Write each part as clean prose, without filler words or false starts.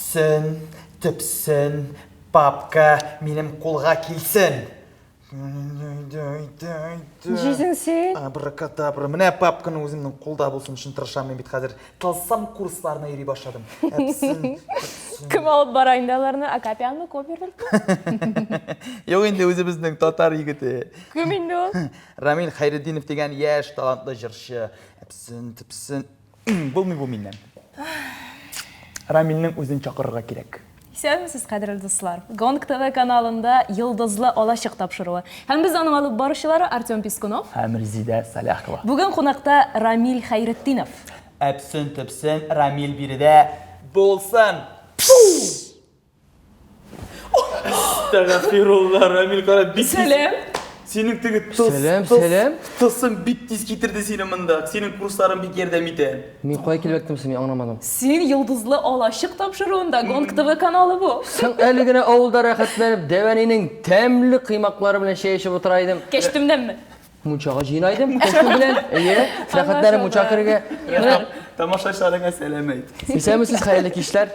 Әпсен, төпсен, папка минем кулга килсен. Җизең син. Абракадабра. Менә папканы үземнең кулда булсын өчен тырышам мин бит хәзер. Тылсым курсларына йөри башладым. Әпсен, төпсен. Кем алып бара инде аларны? Акапианмы, Копперфильдмы? Юк инде үзебезнең татар егете. Кем инде ул? Рамил Хәйретдинов дигән яшь талантлы җырчы. Әпсен, төпсен. Булмый бу миннән. Рамилнең үзен чакырырга кирәк. Исәнмесез, кадерле дуслар! Гонг ТВ каналында Йолдызлы алачык тапшыруы. Һәм без аның алып баручылары Артем Пискунов. Һәм Резидә Саляхова. Бүген кунакта Рамил Хәйретдинов. Әпсен-төпсен, Рамил биредә булсын! Пфу! Әстәгъфирулла, Рамил, кара, бик тиз. Сәлам. Синең теге тос, Сәлам, тос, сәлам. Тылсым бик тиз китерде сине монда. Синең курсларың бик ярдәм итә. Мин кая килеп эләктем соң, мин аңламадым. Син Йолдызлы алачык тапшыруында, Гонг ТВ каналы бу. Соң әле генә авылда рәхәтләнеп, дәвәнинең тәмле коймаклары белән чәй эчеп утыра идем. Кәчтүмнәнме? Мунчага җыена идем, костюм белән. Әйе, рәхәтләнеп мунча керергә. Менә Тамашачыларыңа сәлам әйт. Исәнмесез, хәерле кичләр.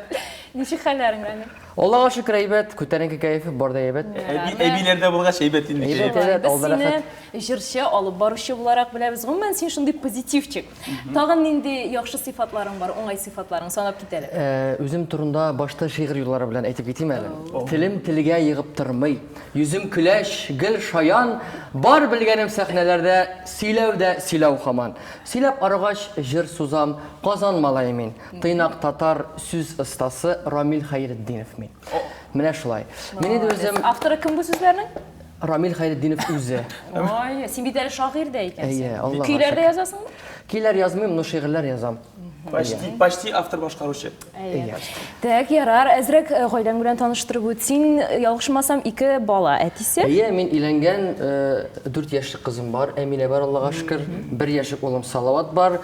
Ничек хәлләрең, Рамил? Аллага шөкер, әйбәт, күтәренке кәеф, бар да әйбәт. Әби, әбиләрдә булгач әйбәт инде. Әйбәт, кәеф. әйбәт, Без алда сине рәхәт. җырчы, алып баручы буларак беләбез. Гомумән, син шундый позитивчик. Тагын нинди яхшы сыйфатларың бар, уңай сыйфатларың, санап кит әле. Үзем турында башта шигырь юллары белән әйтеп китим әле. Телем телгә егып тормый. Йөзем көләч, гел шаян, бар белгәнем сәхнәләрдә сөйләү дә сөйләү һаман. Сөйләп арыгач, җыр сузам, Казан малае мин, тыйнак татар сүз остасы Рамил Хәйретдинов мин. Менә шулай. Мин инде үзем. Авторы кем бу сүзләрнең? Рамил Хәйретдинов үзе. Ой, син бит әле шагыйрь дә икәнсең. Әйе, Аллага Көйләр дә шөкер. язасыңмы? Көйләр язмыйм, но шигырьләр язам. Почти, почти автор башкаручы. Әйе. Так, ярар, әзрәк э, гаиләң белән таныштырып үт. Син, э, ялгышмасам, ике бала әтисе. Әйе, мин өйләнгән, э, дүрт яшьлек кызым бар, Әминә бар, Аллага шөкер. Бер яшьлек улым Салават бар.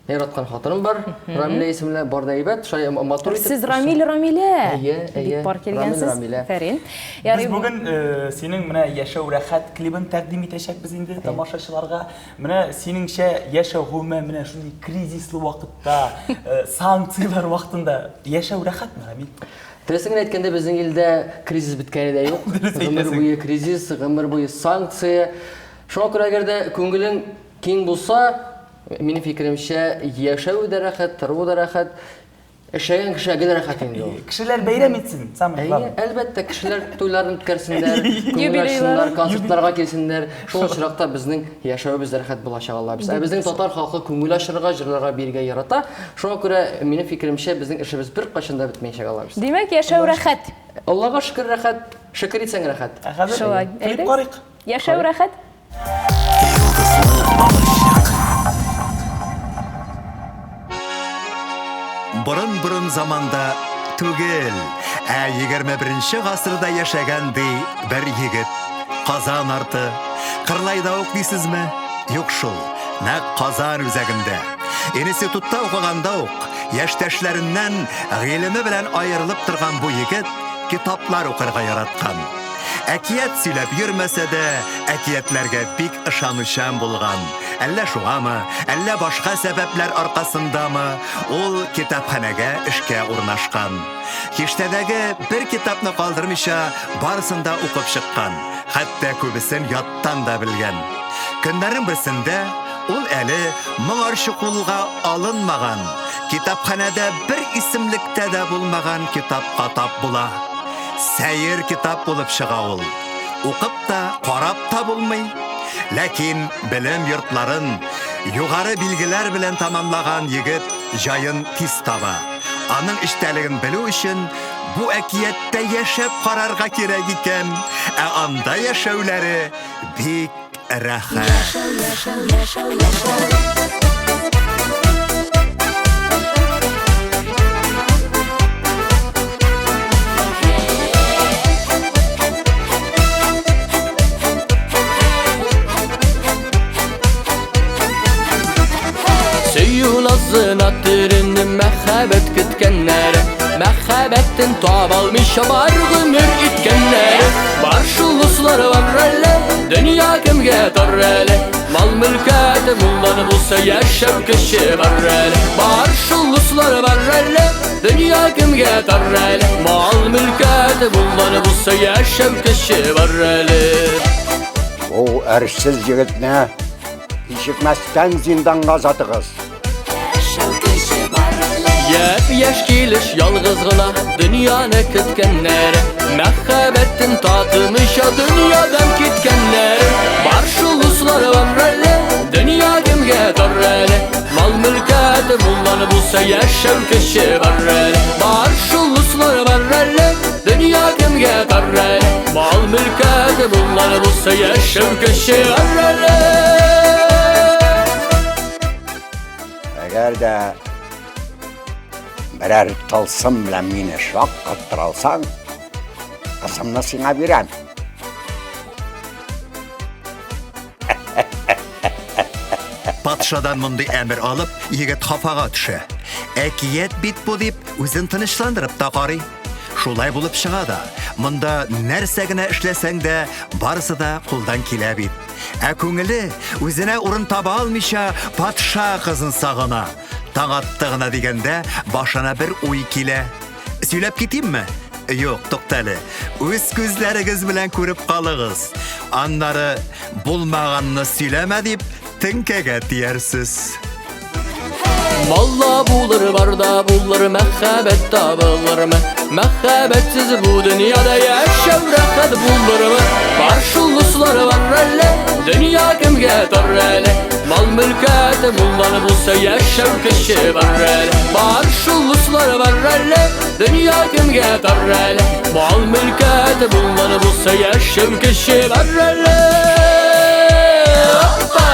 Яраткан хатыным бар, Рамилә исемле, бар да әйбәт, шулай матур итеп. Сез Рамил Рамилә. Әйе, әйе. Бик пар килгәнсез. Рамил Рамилә. Фәрин. Без бүген э, синең менә Яшәү рәхәт клибын тәкъдим итәчәкбез инде тамашачыларга. Менә синеңчә яшәү гомумән менә шундый кризислы вакытта, э, санкцияләр вакытында яшәү рәхәтме, Рамил? Дөресен генә әйткәндә, безнең илдә кризис беткәне дә юк. Гомер буе кризис, гомер буе санкция. Шуңа күрә әгәр дә күңелең киң булса, минем фикеремчә, яшәү дә рәхәт, торуы да рәхәт. Эшләгән кешегә гел рәхәт инде ул. Кешеләр бәйрәм итсен, самое главное. Әйе, әлбәттә, кешеләр туйларын үткәрсеннәр, күңел ачсыннар, концертларга килсеннәр. Шул очракта безнең яшәвебез дә рәхәт булачак, Алла бирса. Ә безнең татар халкы күңел ачырга, җырларга, биергә ярата. Шуңа күрә, минем фикеремчә, безнең эшебез беркайчан да бетмәячәк, Алла бирса. Димәк, яшәү рәхәт. Аллага шөкер, рәхәт. Шөкер итсәң, рәхәт. Ә хәзер Шулай. клип карыйк. Яшәү рәхәт. Йолдызлы алачык. Борын-борын заманда түгел, ә 21 гасырда яшәгән ди бер егет. Казан арты. Кырлайда ук дисезме? Юк шул, нәкъ Казан үзәгендә. Институтта укыганда ук яшьтәшләреннән гыйлеме белән аерылып торган бу егет китаплар укырга яраткан. Әкият сөйләп йөрмәсә дә, әкиятләргә бик ышанучан булган. Әллә шуңамы, әллә башка сәбәпләр аркасындамы, ул китапханәгә эшкә урнашкан. Киштәдәге бер китапны калдырмыйча, барысын да укып чыккан, хәтта күбесен яттан да белгән. Көннәрнең берсендә ул әле моңарчы кулга алынмаган, китапханәдә бер исемлектә дә булмаган китапка тап була. Сәер китап булып чыга ул. Укып та, карап та булмый. Ләкин белем йортларын югары билгеләр белән тәмамлаган егет җаен тиз таба. Аның эчтәлеген белү өчен бу әкияттә яшәп карарга кирәк икән, ә анда яшәүләре бик рәхәт. Яшәү, яшәү, яшәү, яшәү. Сөю назына төренеп мәхәббәт көткәннәре, Мәхәббәтен таба алмыйча бар гомер иткәннәре. Бар шул дуслар бар әле, дөнья кемгә тар әле. Мал-мөлкәте мулланы булса яшәү көче бар әле. Бар шул дуслар бар әле, дөнья кемгә тар әле. Мал-мөлкәте мулланы булса яшәү көче бар әле. Бу әрсез егетне кичекмәстән зинданга озатыгыз. Япь-яшь килеш ялгыз гына дөньяны көткәннәр, Мәхәббәтен татымыйча дөньядан киткәннәр. Бар шул дуслар бар әле, дөнья кемгә тар әле. Мал-мөлкәте мулланы булса яшәү көче бар әле. Бар шул дуслар бар әле, дөнья кемгә тар әле. Мал-мөлкәте мулланы булса яшәү көче бар әле. Әгәр дә берәр тылсым белән мине шаккаттыра алсаң, кызымны сиңа бирәм. Патшадан мондый әмер алып, егет хафага төшә. Әкият бит бу дип, үзен тынычландырып та карый. Шулай булып чыга да, монда нәрсә генә эшләсәң дә, барысы да кулдан килә бит. Ә күңеле, үзенә урын таба алмыйча, патша кызын сагына. Таң атты гына дигәндә, башына бер уй килә. Сөйләп китимме? Юк, туктале. Үз күзләрегез белән күреп калыгыз. Аннары булмаганны сөйләмә дип, теңкәгә тиярсез. Малла булыр, барда булыр, мәхәббәт табылырмы? Мәхәббәтсез бу дөньяда яшәү рәхәт булырмы? Бар шул дуслар бар әле, дөнья кемгә тар әле? Мал мөлкәте мулланы булса яшәү көче бар әле. Бар шул дуслар бар әле, дөнья кемгә тар әле? Мал мөлкәте мулланы булса яшәү көче бар әле. Опа!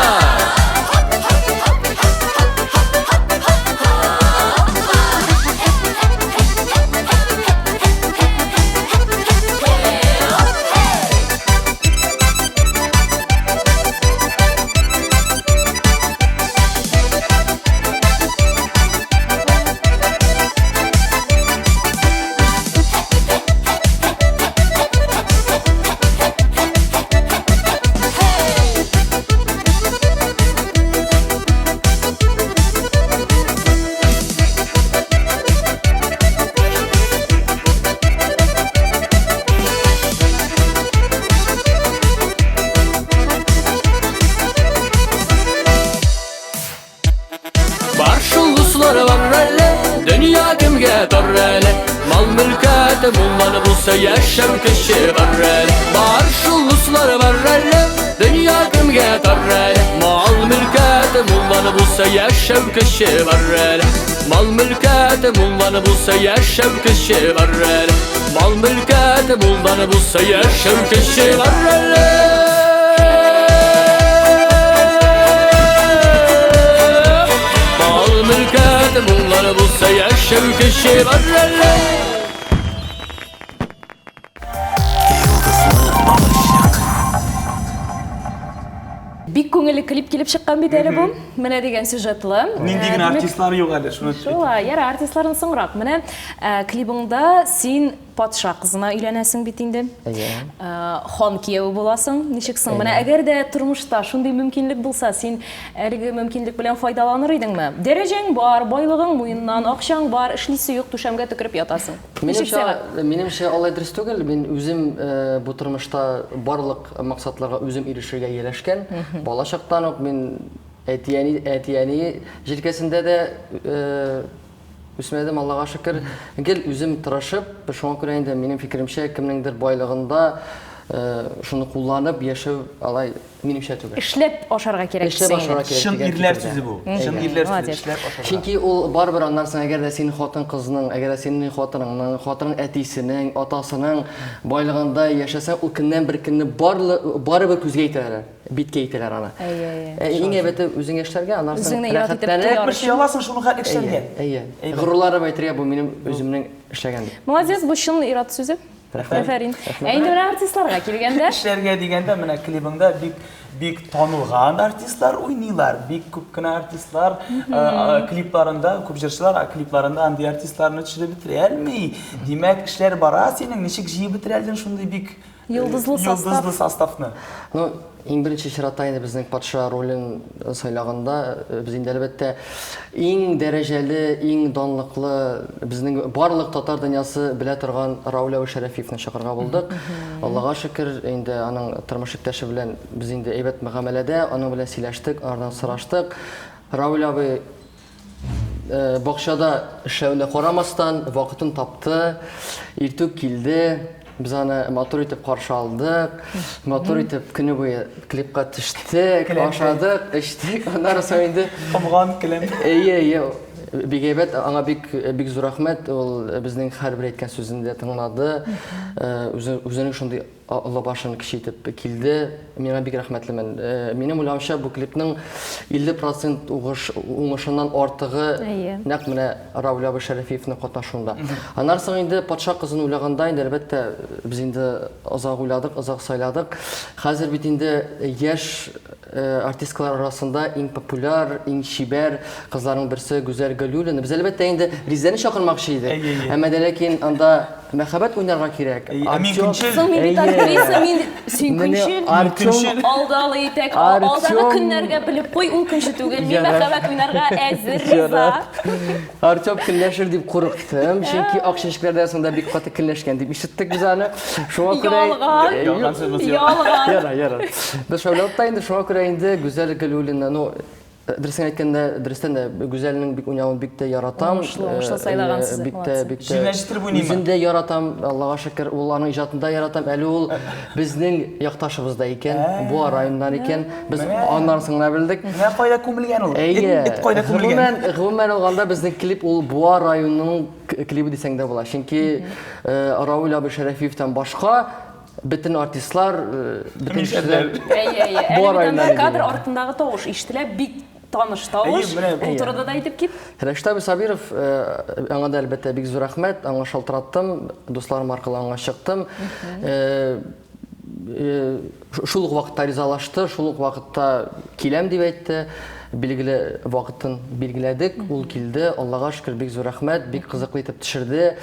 Бар шул дуслар бар әле, дөнья кемгә тар әле? Мал мөлкәте мулланы булса яшәү көче бар әле. Бар шул дуслар бар әле, дөнья кемгә тар әле? Мал мөлкәте мулланы булса яшәү көче бар әле. Мал мөлкәте мулланы булса яшәү көче бар әле. Мал мөлкәте мулланы булса яшәү көче бар әле. Мал мөлкәте мулланы булса яшәү көче бар әле. Бик күңелле клип килеп чыккан бит әле бу. Менә дигән сюжетлы. Нинди генә артистлар юк әле, шуны. Шулай, яра, артистларны соңрак. Менә клибыңда син патша кызына өйләнәсең бит инде. Әйе. Хан кияве буласың. Ничек соң? Менә әгәр дә тормышта шундый мөмкинлек булса, син әлеге мөмкинлек белән файдаланыр идеңме? Дәрәҗәң бар, байлыгың муеннан, акчаң бар, эшлисе юк, түшәмгә төкереп ятасың. Ничек сиңа? Минемчә, алай дөрес түгел. Мин үзем бу тормышта барлык максатларга үзем ирешергә ияләшкән. Бала чактан ук мин әти-әни, әти-әни җилкәсендә дә үсмәдем, Аллага шөкер. Гел үзем тырышып, шуңа күрә инде минем фикеремчә, кемнеңдер байлыгында шуны кулланып яшәү алай минемчә түгел. Эшләп ашарга кирәк Эшләп ашарга кирәк. Чын ирләр сүзе бу. Чын ирләр сүзе, эшләп ашарга. Чөнки ул барыбер аннан соң әгәр дә синең хатын-кызның, әгәр дә синең хатыныңның, хатының әтисенең, атасының байлыгында яшәсәң, ул көннән бер көнне барыбер күзгә итәләр, биткә итәләр аны. Әйе, әйе. Ә иң әйбәте үзең эшләргә, аннан соң Үзеңне ир-ат итеп рәхәтләнеп. тояр Бер şey аласың шуны хәтле эшләргә. Әйе, әйе. Горурланып әйтергә бу минем үземнең эшләгән дип. Молодец, бу чын ир-ат сүзе. Рәхмәт. Афәрин. Ә инде менә артистларга килгәндә, Эшләргә дигәндә, менә клибыңда бик бик танылган артистлар уйныйлар. Бик күп кенә артистлар клипларында, күп җырчылар клипларында андый артистларны төшереп бетерә алмый. Димәк, эшләр бара синең. Ничек җыеп бетерә алдың шундый бик. Йолдызлы состав. Йолдызлы составны. Ну, иң беренче чиратта инде безнең патша ролен сайлаганда, без инде әлбәттә иң дәрәҗәле, иң данлыклы, безнең барлык татар дөньясы белә торган Рауль абый Шәрәфиевны чакырырга булдык. Аллага шөкер, инде аның тормыш иптәше белән без инде әйбәт мөгамәләдә, аның белән сөйләштек, аңардан сораштык. Рауль абый Бакчада эшләвенә карамастан, вакытын тапты, иртүк килде. Без аны матур итеп каршы алдык. Матур итеп көне буе клипка төштек, ашадык, эчтек. Аннары соң инде комган келәм. Әйе, әйе. Бик әйбәт, аңа бик бик зур рәхмәт. Ул безнең һәрбер әйткән сүзен дә тыңлады. Үзенең шундый Олы башын кече итеп килде. Миңа бик рәхмәтлемен. Минем уйлавымча, бу клипның 50 процент уңышыннан артыгы нәкъ менә Рауль абый Шәрәфиевның катнашуында. Аннан соң инде патша кызын уйлаганда инде, әлбәттә, без инде озак уйладык, озак сайладык. Хәзер бит инде яшь артисткалар арасында иң популяр, иң чибәр кызларның берсе Гүзәл Галиуллина. Без, әлбәттә, инде Резидәне чакырмакчы идек. Әмма дә ләкин анда Мәхәббәт уйнарга кирәк. Ә мин көнчел. Соң мин бит актриса, мин син көнчел. Артем Алдалы итәк, алдагы көннәргә белеп куй, ул көнче түгел. Мин мәхәббәт уйнарга әзер, риза. Артем көнләшер дип курыктым, чөнки Ак чәчәкләрдән соң да бик каты көнләшкән дип ишеттек без аны. Шуңа күрә Ялган. Ялган сүз булса. Ялган. Ярар, ярар. Без шауладык та инде, шуңа күрә инде Гүзәл Галиуллина, ну, Дөресен әйткәндә, дөрестән дә Гүзәлнең бик уйнавын бик тә яратам. Уңышлы, уңышлы сайлагансыз, Бик тә, бик тә. Җиренә җиткереп уйныймы? Үзен дә яратам, Аллага шөкер, ул аның иҗатын да яратам. Әле ул безнең якташыбыз да икән, Буа районыннан икән. Без аннан соң гына белдек. Менә кайда күмелгән ул. Әйе. Эт кайда күмелгән? Гомумән, гомумән алганда безнең клип ул Буа районының клибы дисәң дә була. Чөнки Равил абый Шәрәфиевтән башка Бөтен артистлар, бөтен кешеләр. Әйе, әйе. Әле бит анда кадр артындагы тавыш ишетелә, бик таныш тавыш. Ул турыда да әйтеп кит. Рәшит абый Сабиров, аңа да әлбәттә бик зур рәхмәт. Аңа шалтыраттым, дусларым аркылы аңа чыктым. Шул ук вакытта ризалашты, шул ук вакытта киләм дип әйтте. Билгеле вакытын билгеләдек, ул килде. Аллага шөкер, бик зур рәхмәт, бик кызыклы итеп төшерде.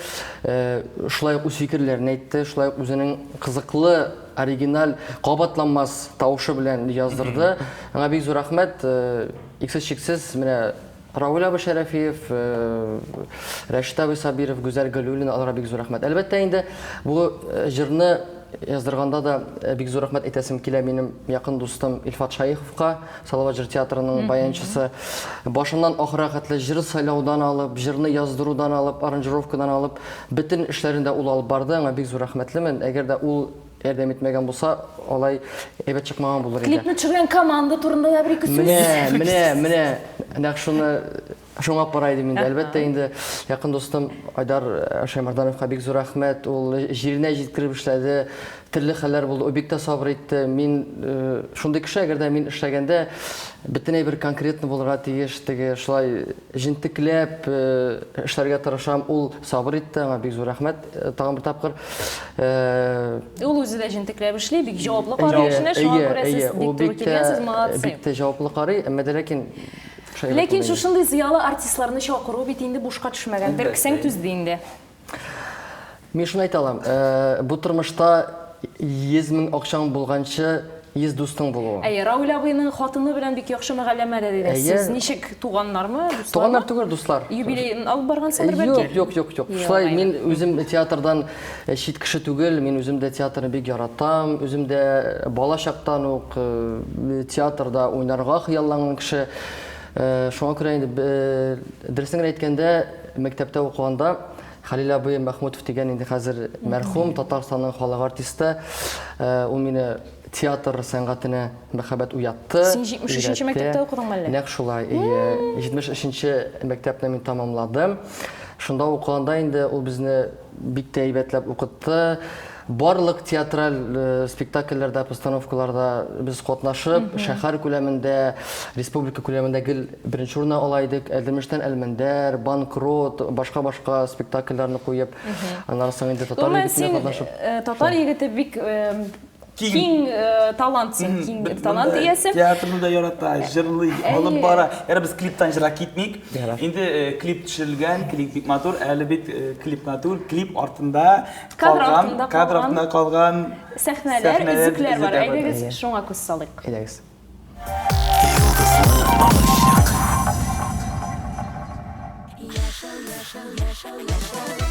Шулай ук үз фикерләрен әйтте, шулай ук үзенең кызыклы, оригиналь, кабатланмас тавышы белән яздырды. Аңа бик зур рәхмәт. Иксез-чиксез менә Равил абый Шәрәфиев, Рәшит абый Сабиров, Гүзәл Галиуллина, аларга бик зур рәхмәт. Әлбәттә инде, бу җырны яздырганда да бик зур рәхмәт әйтәсем килә минем якын дустым Илфат Шаиховка, Салават җыр театрының баянчысы. Башыннан ахырга хәтле җыр сайлаудан алып, җырны яздырудан алып, аранжировкадан алып, бөтен эшләрен дә ул алып барды. Аңа бик зур рәхмәтлемен. Әгәр дә ул Ярдәм итмәгән булса, алай әйбәт чыкмаган булыр иде. Клипны төшергән команда турында да бер-ике сүз. Менә, менә, менә, нәкъ шуны шуңа пора идем инде. Әлбәттә инде, якын дустым Айдар Шәймәрдановка бик зур рәхмәт. Ул җиренә җиткереп эшләде. Төрле хәлләр булды. Ул бик тә сабыр итте. Мин шундый кеше, әгәр дә мин эшләгәндә бөтен әйбер конкретно булырга тиеш, теге шулай җентекләп эшләргә тырышам. Ул сабыр итте, аңа бик зур рәхмәт. Тагын бер тапкыр. Ул үзе дә җентекләп эшли, бик җаваплы карый эшенә, шуңа күрә сез бик туры килгәнсез, молодцы. Бик тә җаваплы карый, әмма дә ләкин Ләкин шушындый зыялы артистларны чакыру бит инде бушка төшмәгән. Бер кесәң түзде инде. Мин шуны әйтә алам, бу тормышта 100 мең акчаң булганчы, 100 дустың булуы. Әйе, Равил абыйның хатыны белән бик яхшы мөгалләмәдә дидең. Әйе. Сез ничек, туганнармы, дуслармы? Туганнар түгел, дуслар. Юбилеен алып баргансыңдыр бәлки? Юк, юк, юк, юк. Шулай мин үзем театрдан чит кеше түгел, мин үзем дә театрны бик яратам, үзем дә бала чактан ук театрда уйнарга хыялланган кеше. Шуңа күрә инде, дөресен генә әйткәндә, мәктәптә укыганда Хәлил абый Мәхмүтов дигән инде хәзер мәрхүм, Татарстанның халык артисты, ул мине театр сәнгатенә мәхәббәт уятты. Син 73 нче мәктәптә укыдыңмы әллә? Нәкъ шулай, әйе. 73 нче мәктәпне мин тәмамладым. Шунда укыганда инде ул безне бик тә әйбәтләп укытты. Барлык театраль спектакльләрдә, постановкаларда без катнашып, шәһәр күләмендә, республика күләмендә гел беренче урынны ала идек. Әлдермештән Әлмәндәр, Банкрот, башка-башка спектакльләрне куеп, аннары соң инде Татар егетенә катнашып. Татар егете бик. Киң э, талант син, киң талант иясе. Театрны да ярата, җырлый, алып бара. Яра без клиптан җырга китмик. Инде э, клип төшерелгән, клип бик матур. Әле бит э, клип матур, клип артында калган, кадр артында калган сәхнәләр, өзекләр бар. Әйдәгез, шуңа күз салыйк. Әйдәгез. Яшәү, яшәү, яшәү, яшәү.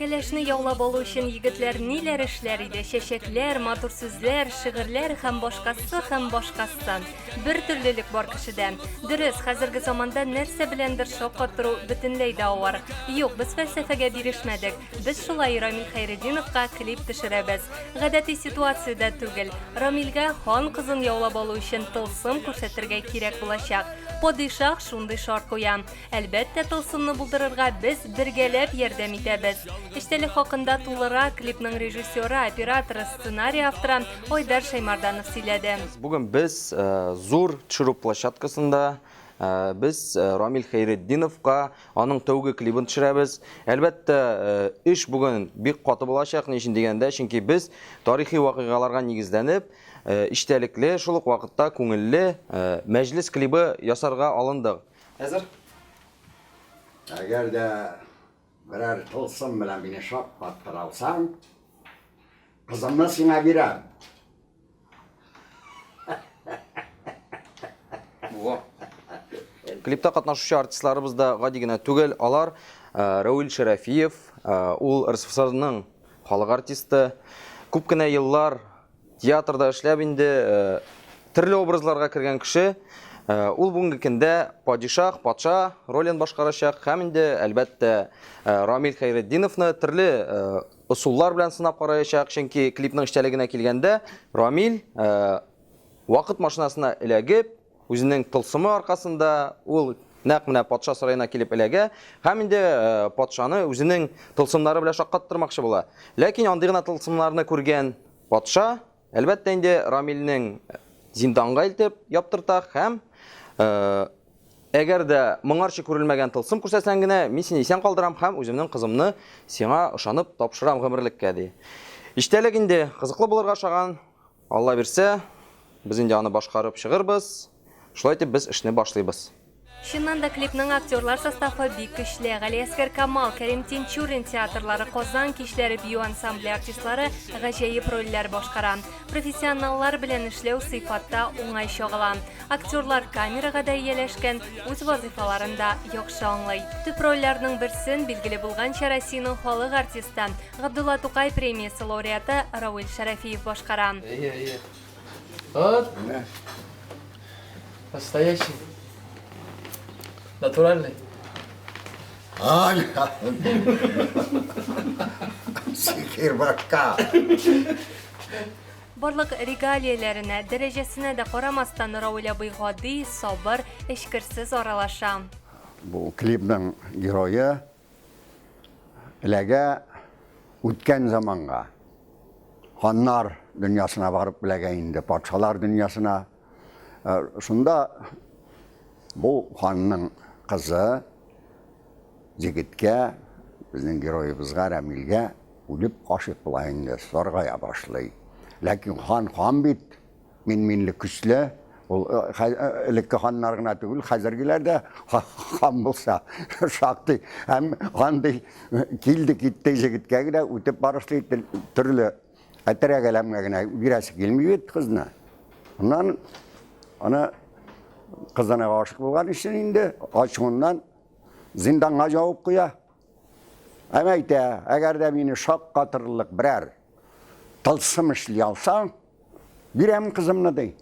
Кәләшне яулап алу өчен егетләр ниләр эшләр иде? Чәчәкләр, матур сүзләр, шигырьләр һәм башкасы һәм башкасы. Бер төрлелек бар кешедә. Дөрес, хәзерге заманда нәрсә беләндер шаккатыру бөтенләй дә авыр. Юк, без фәлсәфәгә бирешмәдек. Без шулай Рамил Хәйретдиновка клип төшерәбез. Гадәти ситуациядә түгел. Рамилгә хан кызын яулап алу өчен тылсым күрсәтергә кирәк булачак. Падишаһ шундый шарт куя. Әлбәттә, тылсымны булдырырга без бергәләп ярдәм итәбез. Эчтәлек хакында тулырак клипның режиссеры, операторы, сценарий авторы Айдар Шәймарданов сөйләде. Бүген без э, зур төшерү площадкасында э, без э, Рамил Хәйретдиновка аның тәүге клибын төшерәбез. Әлбәттә, эш бүген бик каты булачак, ни өчен дигәндә, чөнки без тарихи вакыйгаларга нигезләнеп, эчтәлекле, шул ук вакытта күңелле мәҗлес клибы ясарга алындык. Әзер? Әгәр дә берәр тылсым белән мине шаккаттыра алсаң, кызымны сиңа бирәм. Во. Клипта катнашучы артистларыбыз да гади генә түгел. Алар э, Рауил Шәрәфиев, э, ул РСФСРның халык артисты. Күп кенә еллар Театрда эшләп инде э, төрле образларга кергән кеше, э, ул бүгенге көндә падишах, патша ролен башкарачак һәм инде, әлбәттә, э, Рамил Хәйретдиновны төрле ысуллар белән сынап караячак, чөнки клипның эчтәлегенә килгәндә, Рамил вакыт машинасына эләгеп, үзенең тылсымы аркасында ул нәкъ менә патша сараена килеп эләгә һәм инде патшаны үзенең тылсымнары белән шаккаттырмакчы була. Ләкин андый гына тылсымнарны күргән патша, әлбәттә инде, Рамилнең зинданга илтеп яптырта һәм әгәр дә моңарчы күрелмәгән тылсым күрсәтсәң генә, мин сине исән калдырам һәм үземнең кызымны сиңа ышанып тапшырам гомерлеккә, ди. Эчтәлек инде кызыклы булырга ошаган. Алла бирсә, без инде аны башкарып чыгырбыз. Шулай итеп без эшне башлыйбыз. Чыннан да клипның актерлар составы бик көчле. Галиәсгар Камал, Кәрим Тинчурин театрлары, Казан кичләре бию ансамбле артистлары гаҗәеп рольләр башкара. Профессионаллар белән эшләү сыйфатта уңай чагыла. Актерлар камерага да ияләшкән, үз вазыйфаларын да яхшы аңлый. Төп рольләрнең берсен, билгеле булганча, Россиянең халык артисты, Габдулла Тукай премиясе лауреаты Рауил Шәрәфиев башкара. Әйе, әйе. Вот. Настоящий. Натуральный. Ай, сихер башка. Барлык регалияләренә, дәрәҗәсенә дә карамастан, Рауил абый гади, сабыр, эчкерсез аралаша. Бу клипның герое эләгә үткән заманга. Ханнар дөньясына барып эләгә инде, патшалар дөньясына. Э, шунда бу ханның кызы егеткә, безнең героебызга, Рәмилгә үлеп гашыйк була инде, саргая башлый. Ләкин хан хан бит, Мин-минлек көчле. Ул э, э, элекке ханнар гына түгел, хәзергеләр дә хан булса шактый. Һәм андый э, килде китте җегеткә генә үтеп барышлый төрле әтерәк әләмгә генә бирәсе килми бит кызны. Аннан аны кызына гашык булган өчен инде ачуыннан зинданга җавып куя. Һәм әйтә, әгәр дә мине шаккатырлык берәр тылсым эшли алсаң, Бирәм кызымны, ди.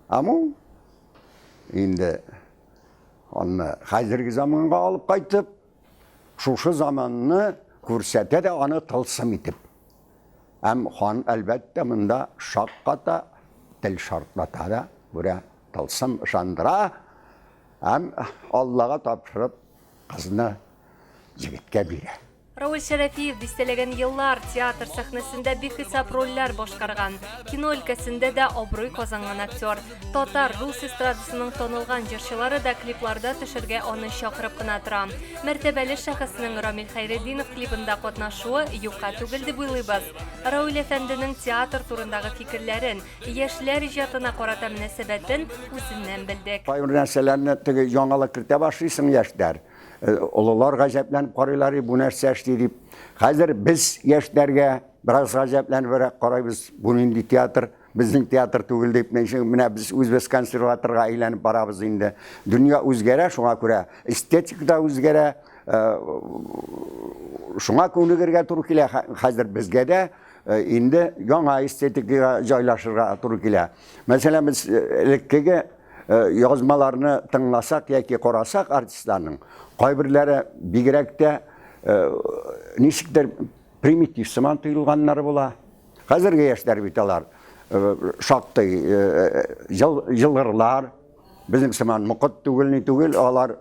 Аму инде аны хәзерге заманга алып кайтып, шушы заманны күрсәтә дә аны тылсым итеп. Һәм хан, әлбәттә, монда шакката, тел шартлата да, күрә, тылсым ышандыра һәм Аллага тапшырып кызны егеткә бирә. Равил Шәрәфиев дистәләгән еллар театр сәхнәсендә бихисап рольләр башкарган. Кино өлкәсендә дә абруй казанган актер. Татар, рус эстрадасының танылган җырчылары да клипларда төшергә аны чакырып кына тора. Мәртәбәле шәхеснең Рамил Хәйретдинов клибында катнашуы юкка түгел дип уйлыйбыз. Равил әфәнденең театр турындагы фикерләрен, яшьләр иҗатына карата мөнәсәбәтен үзеннән белдек. Кайбер нәрсәләрне теге яңалык кертә башлыйсың яшьләр. Э, олылар гаҗәпләнеп карыйлар, бу нәрсә эшли дип. Хәзер без яшьләргә бераз гаҗәпләнебрәк карыйбыз, бу нинди театр, безнең театр түгел дип. Менә без үзебез консерваторга әйләнеп барабыз инде. Дөнья үзгәрә, шуңа күрә эстетика да үзгәрә. Э, шуңа күнегергә туры килә хәзер безгә дә э, инде яңа эстетикага җайлашырга туры килә. Мәсәлән, без элеккеге Э, язмаларны тыңласак яки карасак артистларның, кайберләре бигрәк тә э, ничектер примитив сыман тоелганнары була. Хәзерге яшьләр бит алар э, шактый җылгырлар, безнең сыман мокыт түгел, ни түгел, алар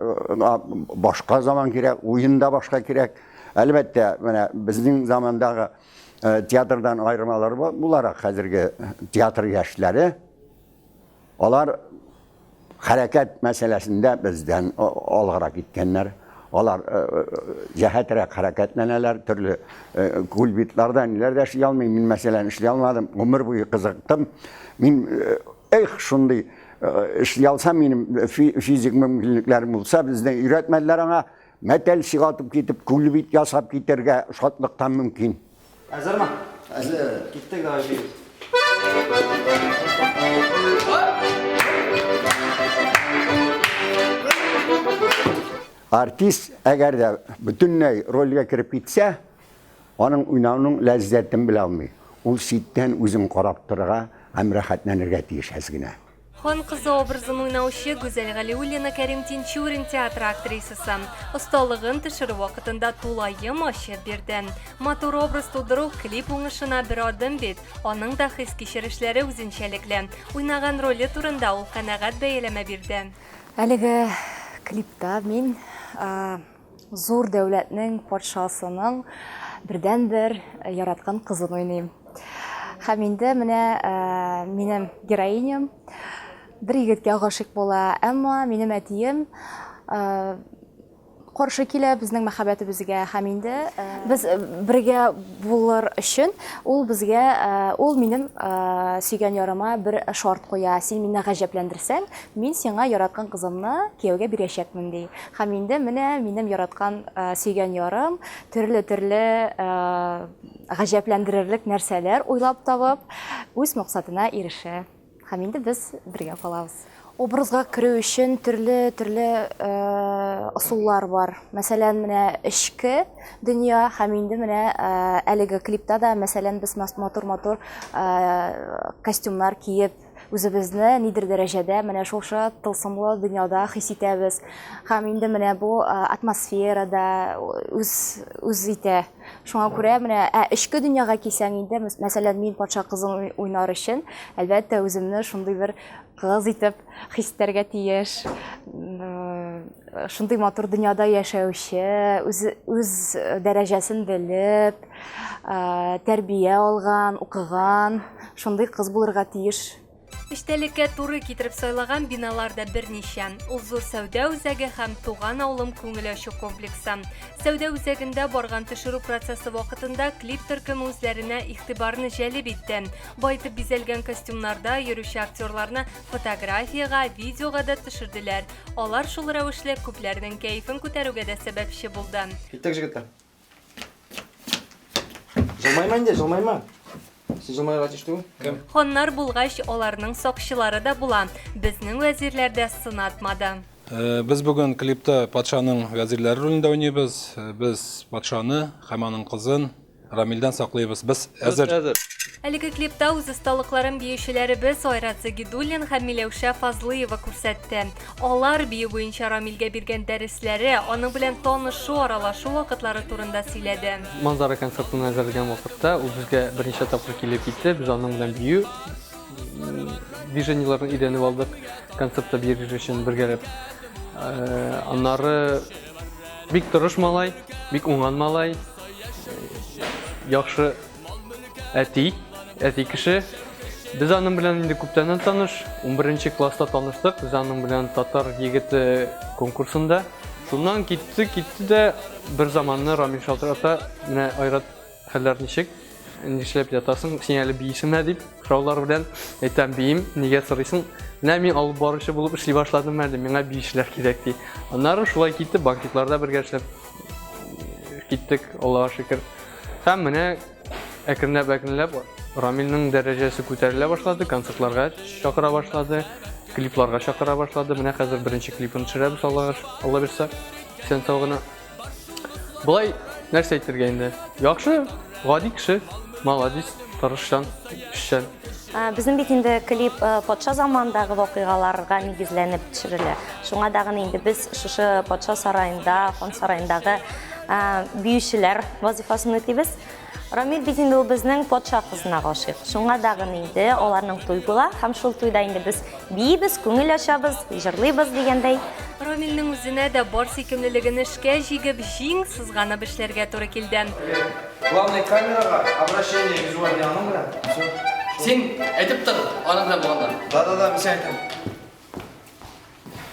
башка заман кирәк, уен да башка кирәк. Әлбәттә, менә безнең замандагы театрдан аермалар буларак хәзерге театр яшьләре Алар хәрәкәт мәсьәләсендә бездән алгарак киткәннәр. Алар җәһәтрәк хәрәкәтләнәләр, төрле кульбитларда ниләр дә эшли алмыйм. Мин, мәсәлән, эшли алмадым, гомер буе кызыктым. Мин, эх, шундый эшли алсам, минем физик мөмкинлекләрем булса, безне өйрәтмәделәр аңа. Мәтәл чыгартып китеп, кульбит ясап китәргә шатлыктан мөмкин. Әзерме? Әзер. Киттек, давай биибез. Артист әгәр дә бөтенләй рольгә кереп китсә, аның уйнауның ләззәтен белә алмый. Ул читтән үзен карап торырга һәм рәхәтләнергә тиеш әз генә. Хан кызы образын уйнаучы Гүзәл Галиуллина Кәрим Тинчурин театры актрисасы. Осталыгын төшерү вакытында тулаем ачып бирде. Матур образ тудыру клип уңышына бер адым бит. Аның да хис-кичерешләре үзенчәлекле. Уйнаган роле турында ул канәгать бәяләмә бирде. Әлеге клипта мин зур дәүләтнең патшасының бердәнбер яраткан кызын уйныйм. Һәм инде менә минем героиням бер егеткә гашыйк була, әмма минем әтием каршы килә безнең мәхәббәтебезгә һәм инде без бергә булыр өчен ул безгә ул минем сөйгән ярыма бер шарт куя. Син мине гаҗәпләндерсәң, мин сиңа яраткан кызымны кияүгә бирәчәкмен, ди. Һәм инде менә минем яраткан, сөйгән ярым төрле-төрле гаҗәпләндерерлек нәрсәләр уйлап табып, үз максатына ирешә. Һәм инде без бергә калабыз. Образга керү өчен төрле-төрле ысуллар бар. Мәсәлән, менә эчке дөнья һәм инде менә әлеге клипта да, мәсәлән, без матур-матур костюмнар киеп, үзебезне нидер дәрәҗәдә менә шушы тылсымлы дөньяда хис итәбез. Һәм инде менә бу атмосфера да үз үз итә. Шуңа күрә менә ә эчке дөньяга килсәң инде, мәсәлән, мин патша кызын уйнар өчен, әлбәттә, үземне шундый бер кыз итеп хис итәргә тиеш. Шундый матур дөньяда яшәүче, үз үз дәрәҗәсен белеп, тәрбия алган, укыган шундый кыз булырга тиеш. Эчтәлеккә туры китереп сайлаган биналар да берничә. Ул зур сәүдә үзәге һәм Туган авылым күңел ачу комплексы. Сәүдә үзәгендә барган төшерү процессы вакытында клип төркеме үзләренә игътибарны җәлеп итте. Байтып бизәлгән костюмнарда йөрүче актерларны фотографиягә, видеога да төшерделәр. Алар шул рәвешле күпләрнең кәефен күтәрүгә дә сәбәпче булды. Киттек, җегетләр. Җылмайма инде, җылмайма. Син җылмаерга тиеш түгел. Кем? Ханнар булгач, аларның сакчылары да була. Безнең вәзирләр дә сынатмады. Э, без бүген клипта патшаның вәзирләре ролендә уйныйбыз. Э, без патшаны һәм аның кызын Рамилдән саклыйбыз. Без әзер. Әзер. Әлеге клипта үз осталыкларын биючеләребез Айрат Загидуллин һәм Миләүшә Фазлыева күрсәтте. Алар бию буенча Рамилгә биргән дәресләре, аның белән танышу, аралашу вакытлары турында сөйләде. Манзара концертын әзерләгән вакытта ул безгә берничә тапкыр килеп китте. Без аның белән бию движениеләрен өйрәнеп алдык, концертта биер өчен бергәләп. Аннары бик тырыш малай, бик уңган малай. яхшы әти, әти кеше. Без аның белән инде күптәннән таныш, 11 класста таныштык, без аның белән татар егете конкурсында. Шуннан китте, китте дә бер заманны Рамил шалтырата, менә Айрат, хәлләр ничек? Нишләп ятасың? Син әле биисеңме дип, сораулар белән әйтәм, биим, нигә сорыйсың? Менә мин алып баручы булып эшли башладым әле, миңа биючеләр кирәк ди. Аннары шулай китте, банкетларда бергә эшләп киттек, Аллага шөкер. Һәм менә әкренләп-әкренләп Рамилнең дәрәҗәсе күтәрелә башлады, концертларга чакыра башлады, клипларга чакыра башлады. Менә хәзер беренче клипын төшерәбез, Аллага Алла бирсә, исән сау гына. Болай нәрсә әйтергә инде? Яхшы, гади кеше, молодец, тырышчан, эшчән. Безнең бит инде клип патша заманындагы вакыйгаларга нигезләнеп төшерелә. Шуңа дагын инде без шушы патша сараенда, хан сараендагы биючеләр вазифасын үтибез. Рамил бит инде ул безнең патша кызына гашыйк. Шуңа дагын инде аларның туй була һәм шул туйда инде без биибез, күңел ачабыз, җырлыйбыз дигәндәй. Рамилнең үзенә дә бар сөйкемлелеген эшкә җигеп, җиң сызганып эшләргә туры килде. Главное камерага обращение визуальный аның белән. Всё. Син әйтеп тор, аның белән булганда. Да, да, да, мин сиңа әйтәм.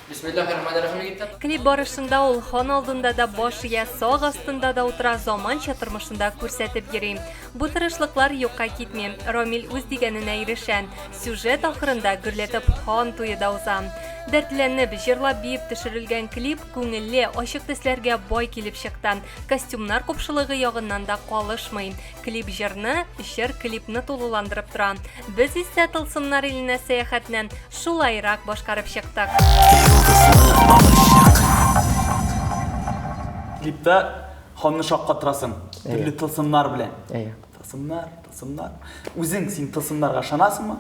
Бисмиллахир-рахманир-рахим егетләр. Клип барышында ул хан алдында да баш ия, сак астында да утыра, заманча тормышында күрсәтеп йөри. Бу тырышлыклар юкка китми. Рамил үз дигәненә ирешә. Сюжет ахырында гөрләтеп хан туе да уза. Дәртләнеп, җырлап-биеп төшерелгән клип күңелле, ачык төсләргә бай килеп чыкты. Костюмнар купшылыгы ягыннан да калышмый. Клип җырны, җыр клипны тулыландырып тора. Без исә Тылсымнар иленә сәяхәтне шулайрак башкарып чыктык. Клипта ханны шаккатырасың төрле тылсымнар белән. Әйе. Тылсымнар, тылсымнар. Үзең син тылсымнарга ышанасыңмы?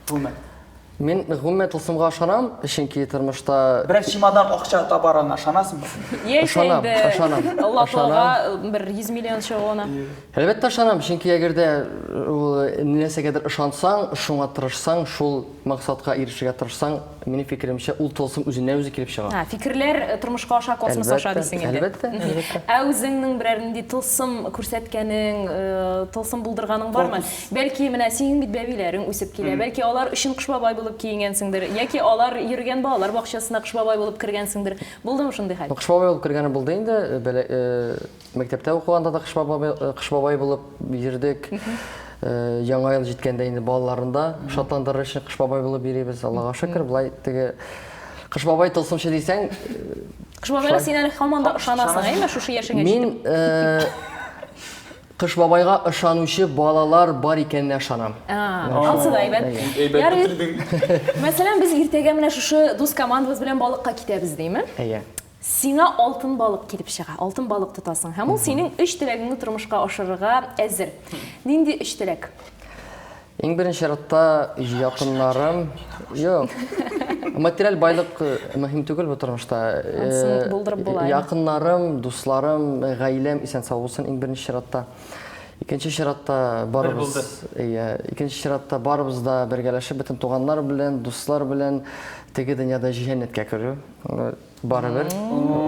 Гомумән. Мин гомумән тылсымга ышанам, чөнки тормышта Берәр чемодан акча табарыңа ышанасыңмы? Яисә Ышанам, инде ышанам, лотога бер 100 миллион чыгуына. Әлбәттә ышанам, чөнки әгәр дә ул нәрсәгәдер ышансаң, шуңа тырышсаң, шул максатка ирешергә тырышсаң, минем фикеремчә, ул тылсым үзеннән-үзе килеп чыга. Ә, фикерләр э, тормышка аша, космос аша Әлбәттә, дисең инде. әлбәттә, әлбәттә. Ә үзеңнең берәр нинди тылсым күрсәткәнең, э, тылсым булдырганың бармы? Бәлки, менә синең бит бәбиләрең үсеп килә, бәлки алар өчен Кыш бабай булып киенгәнсеңдер, яки алар йөргән балалар бакчасына Кыш бабай булып кергәнсеңдер. Булдымы шундый хәл? Кыш бабай булып кергәне булды инде. Э, бәлә- э, Мәктәптә укыганда да Кыш бабай, э, Кыш бабай булып йөрдек. Э, Яңа ел җиткәндә инде балаларны да шатландырыр өчен Кыш бабай булып йөрибез. Аллага шөкер, болай теге Кыш бабай тылсымчы дисәң, Кыш бабайга син әле һаман да ышанасың, әйеме, шушы яшеңә мин җитеп? э, Кыш бабайга ышанучы балалар бар икәненә ышанам. Ансы да әйбәт. Әйбәт Ярый. бетердең. Мәсәлән, без иртәгә менә шушы дус командабыз белән балыкка китәбез, димме? Әйе. Сиңа алтын балык килеп чыга, алтын балык тотасың һәм ул синең өч теләгеңне тормышка ашырырга әзер. Нинди өч теләк? Иң беренче чиратта якыннарым, юк. Материаль байлык э, мөһим түгел бу тормышта. Анысын Э, булдырып була, әйе. Якыннарым, дусларым, э, гаиләм исән-сау булсын иң беренче чиратта. Икенче чиратта барыбыз, әйе, икенче чиратта барыбыз да бергәләшеп бөтен туганнар белән, дуслар белән теге дөньяда җәннәткә керү. Барыбер,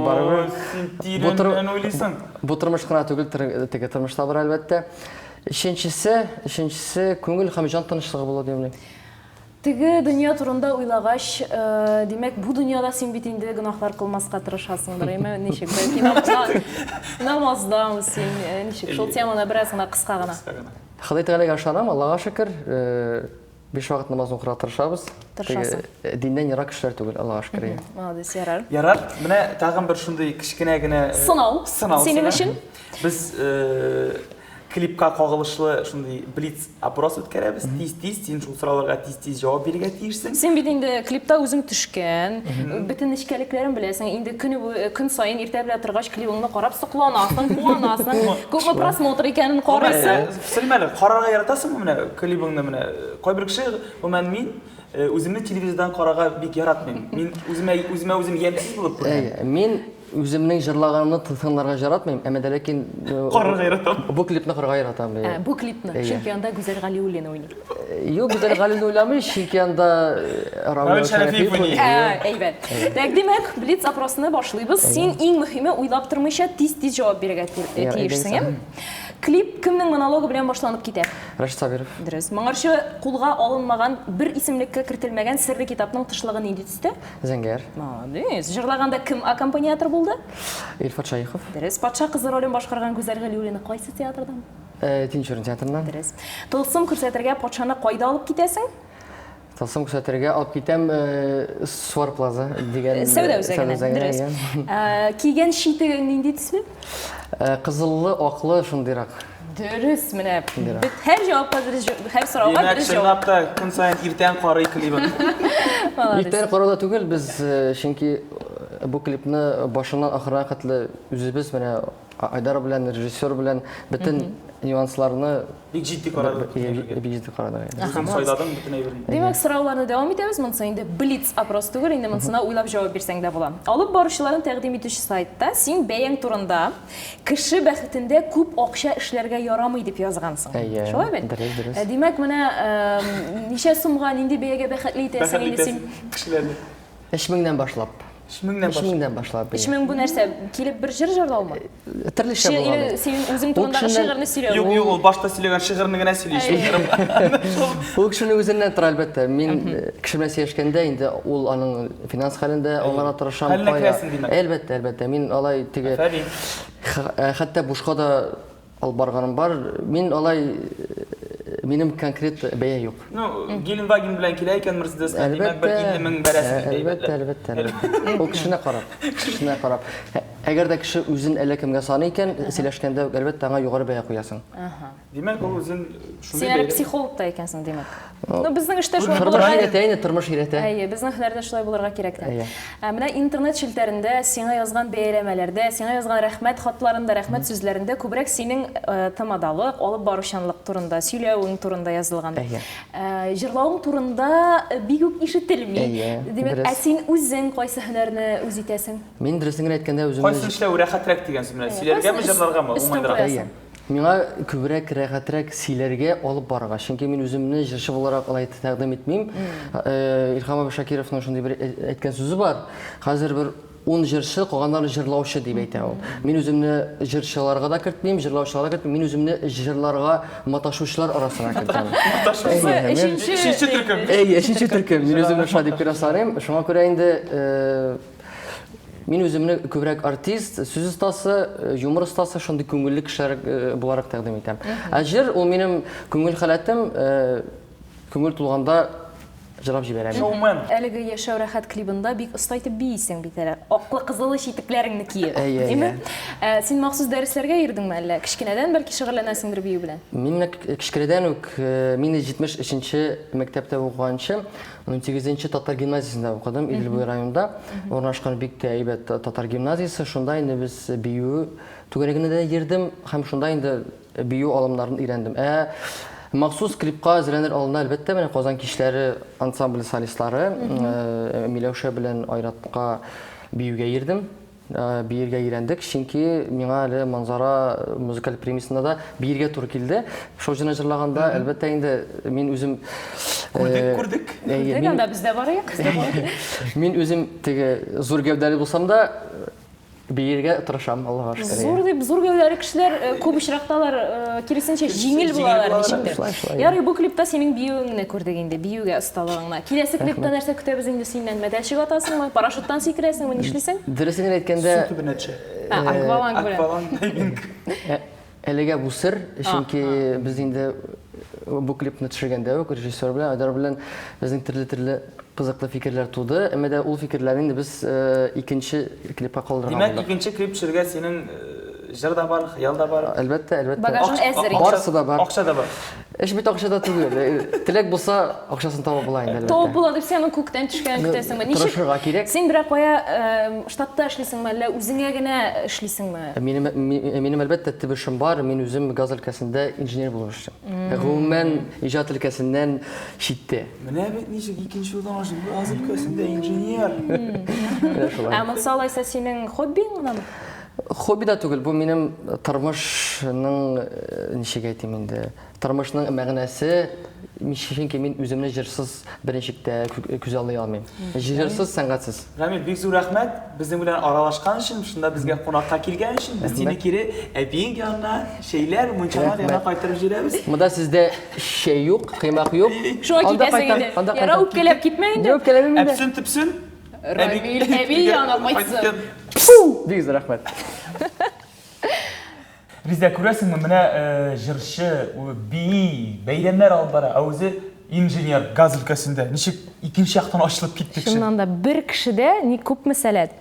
барыбер. Син тирәннән уйлыйсың. Бу тормыш кына түгел, теге тормыш та бар, әлбәттә. Өченчесе, өченчесе күңел һәм җан тынычлыгы була дип уйлыйм. Теге дөнья турында уйлагач, э, димәк, бу дөньяда син бит инде гөнаһлар кылмаска тырышасыңдыр, әйме? Ничек? Бәлки намаздамы син, э, ничек? Шул теманы бераз гына кыска гына. Ходай Тәгаләгә ышанам, Аллага шөкер. Э, Биш вакыт намаз укырга тырышабыз. Тырышасың. Теге, э, диннән ерак кешеләр түгел, Аллага шөкер. Иә. Молодец, ярар. Ярар, менә тагын бер шундый кечкенә генә э, Сынау. Сынау Синең сиңа. өчен. Без э, клипка кагылышлы шундый блиц опрос үткәрәбез. Тиз-тиз син шул сорауларга тиз-тиз җавап бирергә тиешсең. Син бит инде клипта үзең төшкән, бөтен нечкәлекләрен беләсең. Инде көне буе, көн саен иртә белән торгач клибыңны карап сокланасың, куанасың. Күпме просмотр икәнен карыйсың. Сәлим әле, карарга яратасыңмы менә клибыңны менә? Кайбер кеше, гомумән мин э, үземне телевизордан карарга бик яратмыйм. Мин үземә үземә үзем ямьсез булып күренәм. Әйе, мин үземнең җырлаганымны тыңларга яратмыйм, әмма дә ләкин э, Карарга яратам. Бу клипны карарга яратам. Ә, бу клипны, Әйе. чөнки анда Гүзәл Галиуллина уйный. Юк, Гүзәл Галиуллина уйнамый, чөнки анда э, Равил Шәрәфиев Шәрәфиев уйный. уйный. Ә, әйбәт. Так, димәк, блиц опросны башлыйбыз. Син иң мөһиме уйлап тормыйча тиз-тиз җавап бирергә Ярый, тиешсең, әйдәгез, ә? Клип кемнең монологы белән башланып китә? Рашид Сабиров. Дөрес. Моңарчы кулга алынмаган, бер исемлеккә кертелмәгән серле китапның тышлыгы нинди төстә? Зәңгәр. Молодец. Җырлаганда кем аккомпаниатор булды? Илфат Шаихов. Дөрес. Патша кызы ролен башкарган Гүзәл Галиуллина кайсы театрдан? Тинчурин театрыннан. Дөрес. Тылсым күрсәтергә патшаны кайда алып китәсең? Тылсым күрсәтергә алып китәм Суар Плаза дигән сәүдә үзәгенә. Дөрес. Кигән читегең нинди төсле? Кызыллы, аклы шундыйрак. Дөрес, менә бит һәр җавапка дөрес, һәр сорауга дөрес җавап. Чынлап та көн саен иртән карый клибын. Иртән карау да түгел, без чөнки бу клипны башыннан ахырына хәтле үзебез менә Айдар белән, режиссер белән бөтен нюансларны бик җитди карадык. Бик җитди карадык. Үзең сайладың бөтен әйберне. Димәк, сорауларны дәвам итәбез. Монысы инде блиц опрос түгел, инде монысына уйлап җавап бирсәң дә була. Алып баручыларын тәкъдим итүче сайтта син бәяң турында кеше бәхетендә күп акча эшләргә ярамый дип язгансың. Әйе. Шулай бит? Дөрес, дөрес. Димәк, менә ничә сумга, нинди бәягә бәхетле итәсең инде син? Кешеләрне. 3000-нән башлап. 3000-нән башлап. 3000-нән башлап. 3000 бу нәрсә? Килеп бер җыр җырлаумы? Төрлечә булган. Син үзең турындагы шигырьне сөйләү. Юк, юк, ул башта сөйләгән шигырьне генә сөйли. Ул кешенең үзеннән тора, әлбәттә. Мин кеше белән сөйләшкәндә инде ул аның финанс хәлен дә аңларга тырышам. Хәленә керәсең, димәк. Әлбәттә, әлбәттә. Мин алай теге хәтта бушка да алып барганым бар. Мин алай минем конкрет бәя юк. Ну, Геленваген белән килә икән Мерседес, димәк, бер 50 мең бәрәсең инде. Әлбәттә, әлбәттә, әлбәттә. Ул кешене карап, кешене карап. Әгәр дә кеше үзен әллә кемгә саный икән, сөйләшкәндә үк, әлбәттә, аңа югары бәя куясың. Димәк, ул үзен шундый Син әле психолог та икәнсең, димәк. Ну, безнең эштә шулай булырга. Тормыш өйрәтә инде, тормыш өйрәтә. Әйе, безнең һөнәрдә шулай булырга кирәк тә. Ә менә интернет челтәрендә сиңа язган бәяләмәләрдә, сиңа язган рәхмәт хатларында, рәхмәт сүзләрендә күбрәк синең тамадалык, алып баручанлык турында, сөйләвең турында язылган. Әйе. Җырлавың турында бик үк ишетелми. Әйе. Димәк, ә син үзең кайсы һөнәрне үз итәсең? Мин дөресен генә әйткәндә үземне Кайсын эшләү рәхәтрәк дигән сүз менә, сөйләргәме, җырларгамы уңайлырак? Әйе. Миңа күбрәк рәхәтрәк сөйләргә, алып барырга. Чөнки мин үземне җырчы буларак алай тәкъдим итмим. Илһам абый Шакировның шундый бер әйткән сүзе бар. Хәзер бер ун җырчы, калганнары җырлаучы дип әйтә ул. Мин үземне җырчыларга да кертмим, җырлаучыларга да кертмим. Мин үземне җырларга маташучылар арасына кертәм. Маташучы. Өченче төркем. Әйе, өченче төркем. Мин үземне шулай дип кенә саныйм. Шуңа күрә инде Мин үземне күбрәк артист, сүз остасы, юмор остасы, шундый күңелле кешеләр буларак тәкъдим итәм. Ә җыр ул минем күңел халәтем, күңел тулганда җырлап җибәрәм. Шоумен. Әлеге Яшәү рәхәт клибында бик оста итеп биисең бит әле. Аклы-кызыллы читекләреңне киеп. Әйе, әйе. Син махсус дәресләргә йөрдеңме әллә? Кечкенәдән бәлки шөгыльләнәсеңдер бию белән? Мин менә кечкенәдән үк, мин 73 нче мәктәптә укыганчы, Унсигезенче татар гимназиясендә укыдым, Идел буе районында урнашкан бик тә әйбәт татар гимназиясе. Шунда инде без бию түгәрәгенә дә йөрдем һәм шунда инде бию алымнарын өйрәндем. Ә махсус клипка әзерләнер алдында, әлбәттә, менә Казан кичләре ансамбле солистлары Миләүшә белән Айратка биюгә йөрдем. Биергә өйрәндек, чөнки миңа әле Манзара музыкаль премиясендә дә биергә туры килде. Шул җырны җырлаганда, әлбәттә инде, мин үзем Күрдек, күрдек. Күрдек, анда без дә барыйк. Мин үзем теге зур гәүдәле булсам да, биергә тырышам, Аллага шөкер. Зур дип, зур гәүдәле кешеләр күп очракта алар киресенчә җиңел булалар ничектер. Ярый, бу клипта синең биюеңне күрдек инде, биюгә осталыгыңны. Киләсе клипта нәрсә көтәбез инде синнән? Мәтәлчек атасыңмы, парашюттан сикерәсеңме, нишлисең? Дөресен генә әйткәндә, Су төбенә төшә. Акваланг белән. Акваланг дайвинг. Әлегә бу сер, чөнки без инде бу клипны төшергәндә үк режиссер белән, Айдар белән безнең төрле-төрле кызыклы фикерләр туды. Әмма дә ул фикерләрне инде без икенче клипка калдырган Димәк, булдык. икенче клип төшерергә синең җыр да бар, хыял да бар. Әлбәттә, әлбәттә. Багажың әзер инде. Барысы да бар. Акча да бар. Эш бит акчада түгел. Теләк булса, акчасын табып була инде, әлбәттә. Табып була дип син аның күктән төшкәнен көтәсеңме? Ничек? Тырышырга кирәк. Син берәр кая штатта эшлисеңме, әллә үзеңә генә эшлисеңме? Минем, минем әлбәттә төп эшем бар. Мин үзем газ өлкәсендә инженер булып эшлим. Гомумән, иҗат өлкәсеннән читтә. Менә бит ничек икенче юлдан ачып, газ өлкәсендә инженер. Менә шулай. Ә монысы алайса синең хоббиң гынамы? Хобби да түгел, бу минем тормышның, ничек әйтим инде, тормышның мәгънәсе. Чөнки мин үземне җырсыз берничек тә күзаллый алмыйм. Җырсыз, сәнгатьсез. Рамил, бик зур рәхмәт безнең белән аралашкан өчен, шунда безгә кунакка килгән өчен. Без сине кире әбиең янына, чәйләр, мунчалар янына кайтарып җибәрәбез. Монда сездә чәй юк, коймак юк. Шуңа китәсең инде. Яра, үпкәләп китмә инде. Үпкәләмим инде. Әпсен төпсен. Рамил әби янына кайтсын. Бик зур рәхмәт. Резидә, күрәсеңме, менә җырчы, бии, бәйрәмнәр алып бара, ә үзе инженер, газ өлкәсендә. Ничек икенче яктан ачылып китте кеше. Чыннан да, бер кешедә ни күпме сәләт.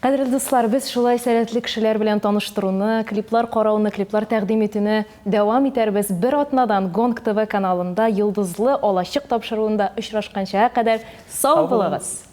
Кадерле дуслар, без шулай сәләтле кешеләр белән таныштыруны, клиплар карауны, клиплар тәкъдим итүне дәвам итәрбез. Бер атнадан Гонг ТВ каналында Йолдызлы алачык тапшыруында очрашканчага кадәр сау булыгыз!